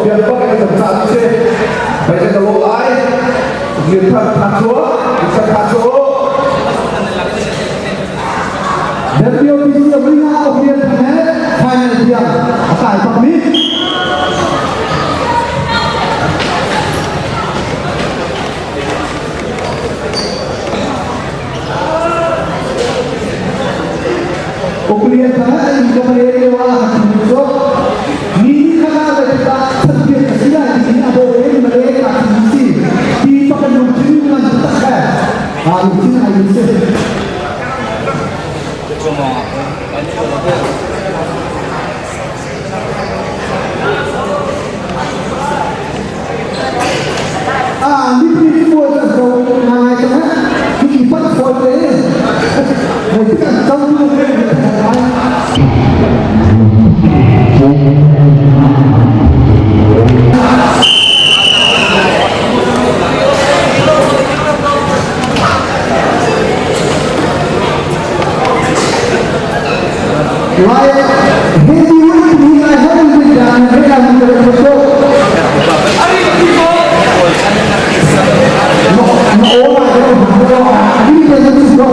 Biak bak in kan cah si. Bai ka lo lai. Dir than tha chu. Dir tha chu. WPC Arena Opian Thane final tiang a kai bakmi. Uklian thana in ka pale lio ah han thi so ni khana le ta champion ka si lai ti ni abo in male ka thi si ti pakan lungthin man tak kha ha lungthin ai si. Ah, mipi mual kan ko ngai ka ha. Ki pat foi te. Moi kan chau tu ke ai. Lai heavyweight ni ai han ni dan he an ni ko. No no o ma ko ni ke ni ko.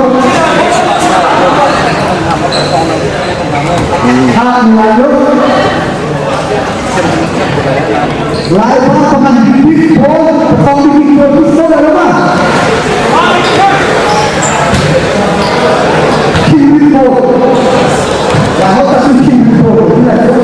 Ha ni lai lo. Lai pa paman big ball, pang big ball tu so la ma. King big ball. La ho ta su king big ball. Ni lai lo.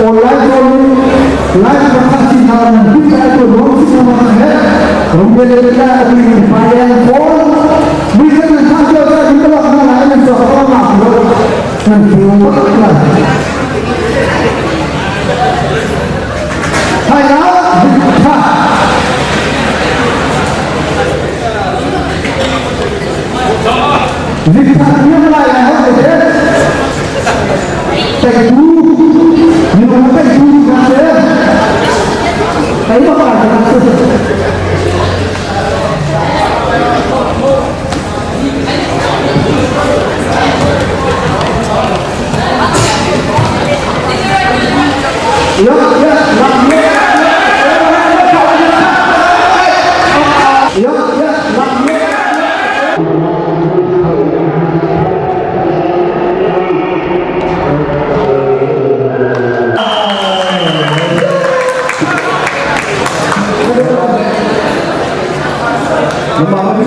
Online ko live broadcasting na ng big ito rong si mga he rong bele ka at ni bayan ko minsan ng kaso sa dito lang na lain sa kama ng kiwa ka Kaya ha. Victoria lai ha de Tay tu nhưng mà tay tu ra thế thấy nó phải là Ya, ya, ya, ya, ya, ya. Memahami